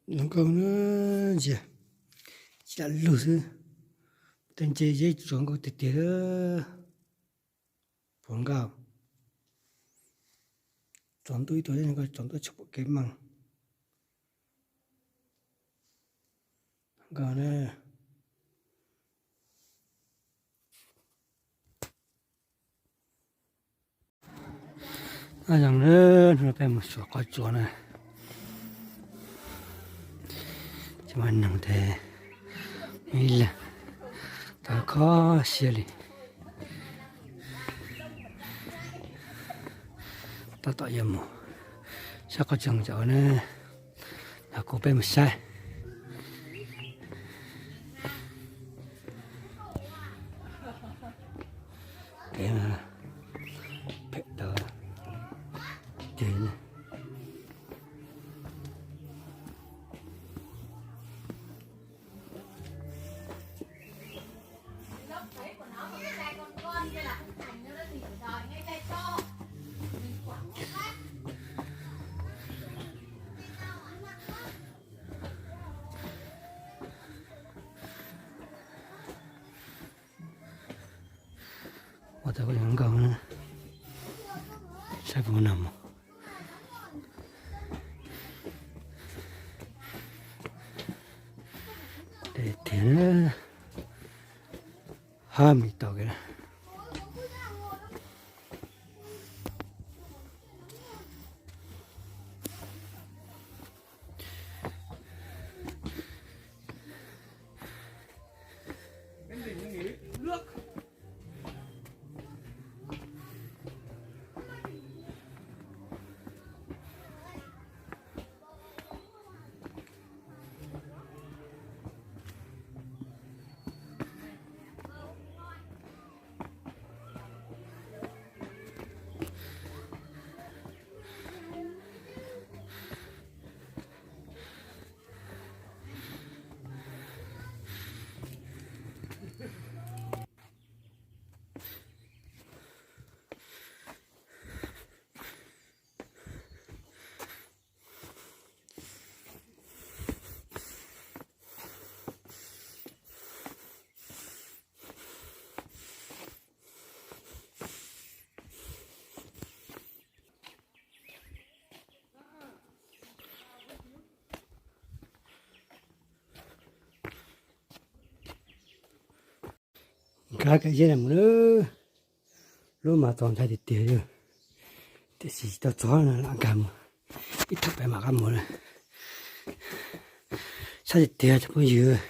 Zoo nkauj na, ntsia tsis lam lug xwb. Tej ntse zeb tsuav nkauj tiag tiag. Puas nkauj? Tsaus ntuj ib tug zoo nkauj, tsaus ntuj tshaj pom kev meej. Nkauj na. Nyob zoo na, hnub no peb mus suav qhov tsua na. Tsis muaj neeg tes, ib leeg tau kho siab li. Tab tom yuav mus saib qhov tsua cov na, yog kuv peb mus saib. Kev phem tawv tiag. Ua tau kuj zoo nkauj na, saib puas nag mus. Tiag, hab mus tau kev na. Nkag kiag zeb no mus na, lub mas txaus ntshai tiag tiag li, tiam sis tsis tau txog no lam nkag mus, ib thaum peb mam qab mus na. Saib tiag tiag cov phooj ywg,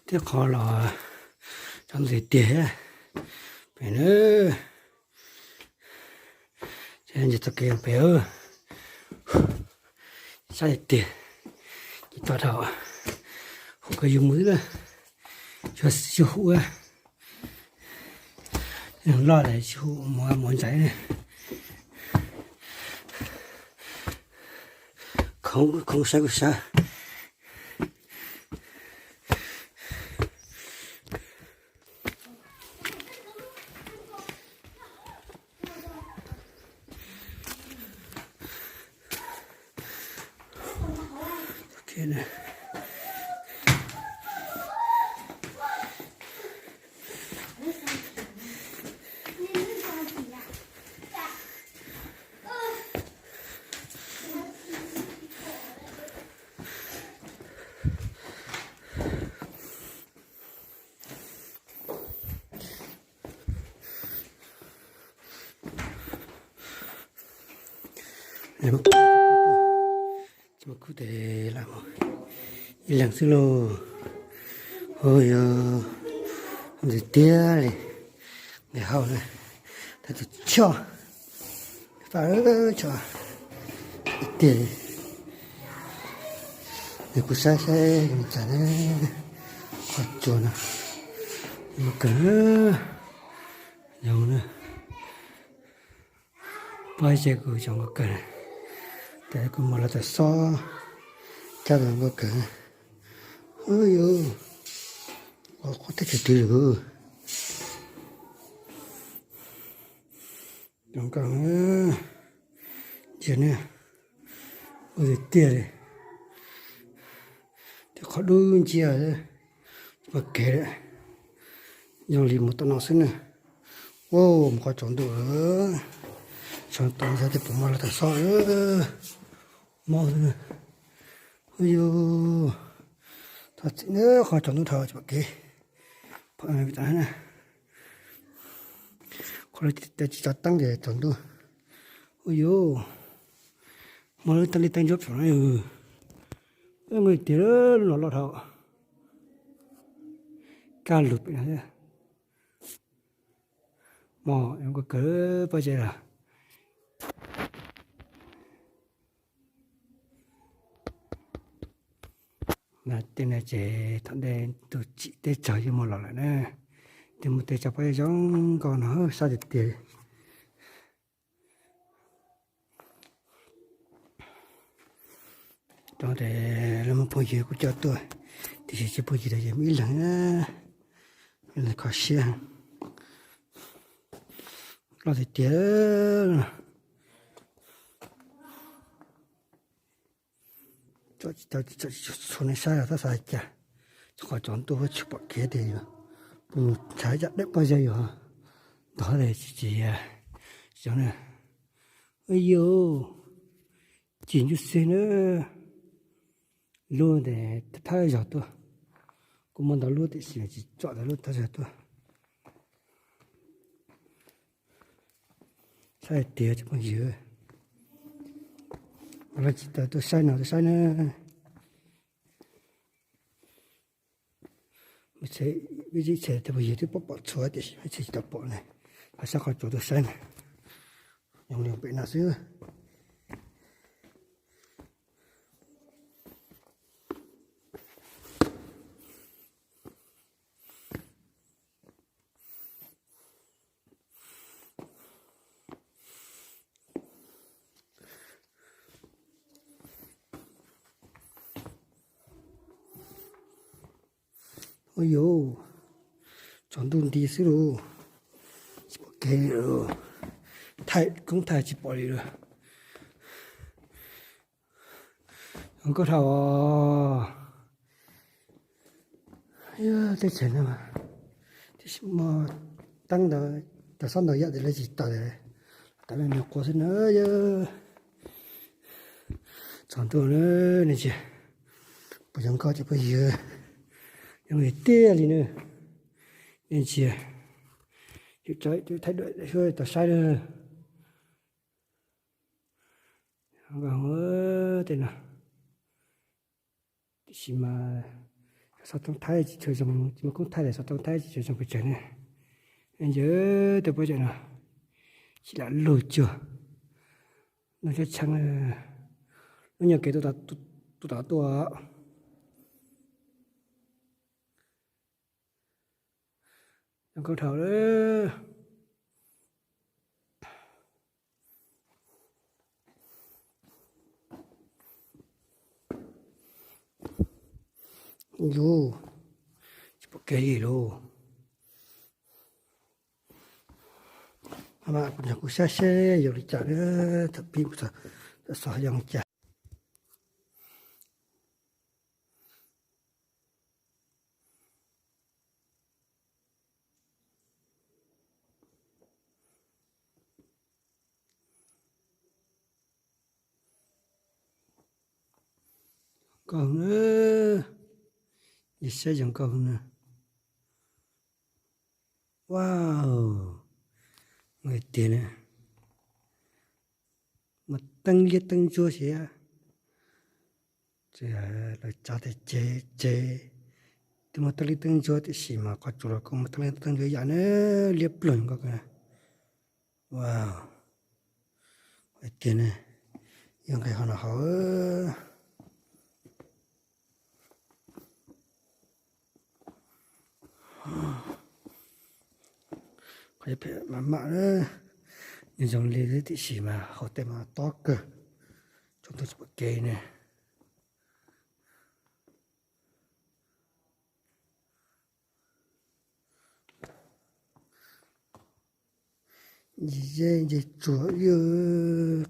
thiab qhov los tsaus ntuj tiag tiag pem na. Ntsia txoj kev pem, saib tiag tiag, ces toj dhau, hum koj yug mus xwb na, tsuas yug hum, loj lawm tsis hum mus mus ntxaiv na. Khoov khoov saib kuj sab. Tsis muaj kub tes lam mus ib leeg xwb lauj. Hu yog ntxim tiag li, nqis hauv na, tau tus choj, faj choj tiag li. Nws kuj saib saib me cas ne, qhov tsua no, mus kawg, yog na. Pab ib ce kuj zoo nkauj kawg, tas kuj muaj lawv tawm xob cab zoo nkauj kawg. Yuav ua qhov teb chaws twg lawm. Zoo nkauj, ntsia ne, ua tiag tiag li. qhov dub nciab, tsis pom kev lawm. Zoo li mus tom no xwb na. Ua mus qhov tsaus ntuj lawm, tsaus ntuj xyov tej puas muaj lawv tawm xob lawm. Mob xwb na. Ua yus, thov txim na, qhov tsaus ntuj dhau tsis pom kev. Pom na, qhov tsis tso teeb ces tsaus ntuj. Ua yus, muaj lub teeb li teeb ntsuab pom no yus. Ua tiag, lub no loj dhau. Kaj lug pem no thiab. Mos zoo nkauj kawg pob zeb los. Tej no ces thaum ntej tus tsim teb tsaug yeej muaj los lawm na. Tej muaj tej tsaug pob zeb zoo nkauj no sab tiag tiag. Cov tes lawv muaj phooj ywg kuj coj tuaj, tiam sis tsis phooj ywg los ces muaj ib leeg, ib leeg kho siab. Loj tiag tiag. Txhua nej saib los tab xav cas, qhov tsaus ntuj tsis pom kev tias yus puas mus ntshav ib caj deb pob zeb yus ntog tes tsis tsis zoo na. Ua yus, cim ncuj xwb na. Lub tes thawj zaug tuaj, kuj muaj ntau lub tiam sis tsis tsom tau lub thawj zaug tuaj. Saib tias tsis phooj ywg, lawv tsis tau tuaj saib no tuaj saib na. Ib txhia tej phooj ywg twb pom pom txhua tiam sis ib txhia tsis tau pom ne. Ho saib qhov tsuas tuaj saib na, zoo li pem no xwb. Ua yus, tsaus ntuj nti xwb lauj, tsis pom kev li lauj. Thaij koob thaij tsis pom li lauj. Zoo nkauj dhau. Yog teb chaws no tiam sis muaj teeb ntawd, tau xob ntau yam tias lawv tsis tau, tas lawv nws quas xwb na yog. Tsaus ntuj na, nej ntsia puas zoo nkauj tsis phooj ywg, zoo li tiag li na. Nej ntsia, yus thaij duam xwb tau saib na. Tej no tiam sis mas xov tooj thaij tsis tshua zoo, tsis muaj koob thaij li, xov tooj thaij tsis tshua zoo pes tsawg ne. Ntsia tej pob zeb no, tsis lam lug cuag no, tshab tsheeb, lub nyuag kev tuaj tom tuaj. Zoo nkauj dhau lawm. Yus, tsis pom kev li lauj. Mas kuv saib seb yuav li cas na, thaum pib mus txog xov yoo cas. Nkauj na, yus saib zoo nkauj na. Wow, tiag na, muaj teeb liab teeb ntsuab thiab. Lawv tsa tes tsev, tsev twb muaj teeb liab teeb ntsuab tiam sis mas qhov tsuas los kuj muaj teeb liab teeb ntsuab yam na, liab ploog nkauj na. Wow, tiag na, yog nqis hauv no hauv. Qhov phem mas mam na, nws zoo li tiam sis mas hauv tej mas tob kawg, tsaus ntuj tsis pom kev ne. Ntsis zeb ntsis tsuag,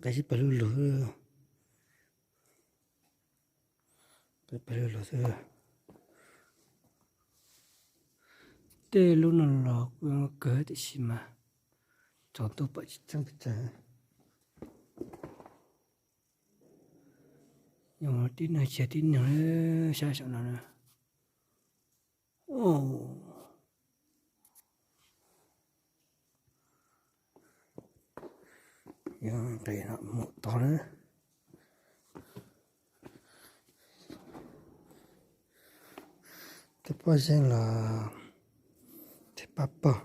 qe sib pawg lug lug, pawg lug lug xwb. Tej lub no los kuj kawg tiam sis mas tsaus ntuj pom tsis tseeb pes tsawg. Yog tib neeg tsis yog tib neeg, sab saum no na. Yog nqis no mus tod na. Tej pob zeb los tej pab pog,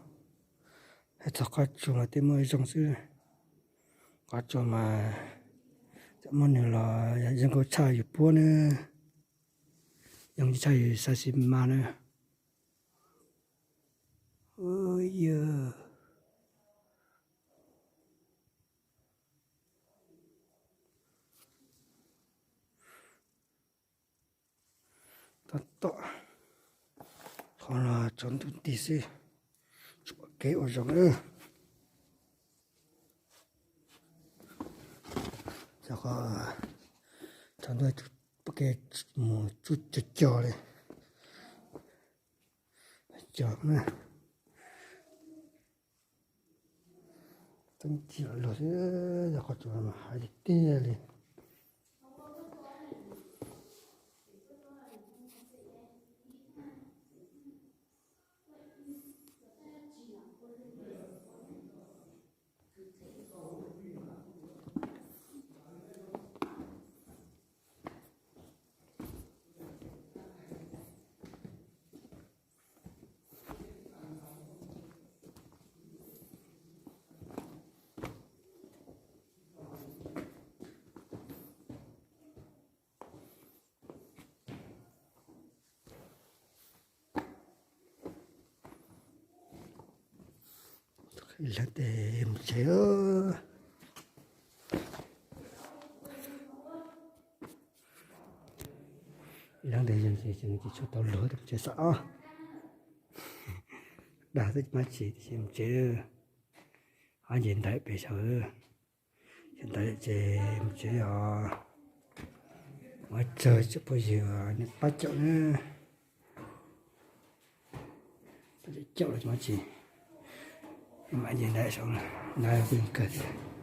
hais txog qab tsuas mas tej muaj zoo xwb. Qab tsuas mas txawm muaj nws los yeej kawg tshaj yus puab na, yeej tshaj yus xab xis mas na. Yog tab tom qhov los tsaus ntuj nti xwb, tsis pom kev ua zoo lawm. Tsaus ntuj pom kev mus tsuj cog cog li. Cog na. Teeb ci los luag xwb, yog qhov tsuas mas hais tiag tiag li. Ib leeg tes mus tsev. Ib leeg tes yog ces tsis tshua tau luag tes mus tsev xwb os. Dag xwb tsis muaj tsi, tes mus tsev. Ho nce ntaiv pem saud, nce ntaiv ces mus tsev os. Muaj tsawg tsis phooj ywg nej pab caum na. Pab caum los tsis muaj tsi. Mam nce ntaiv saud, ntaiv kuj yeej kawg thiab.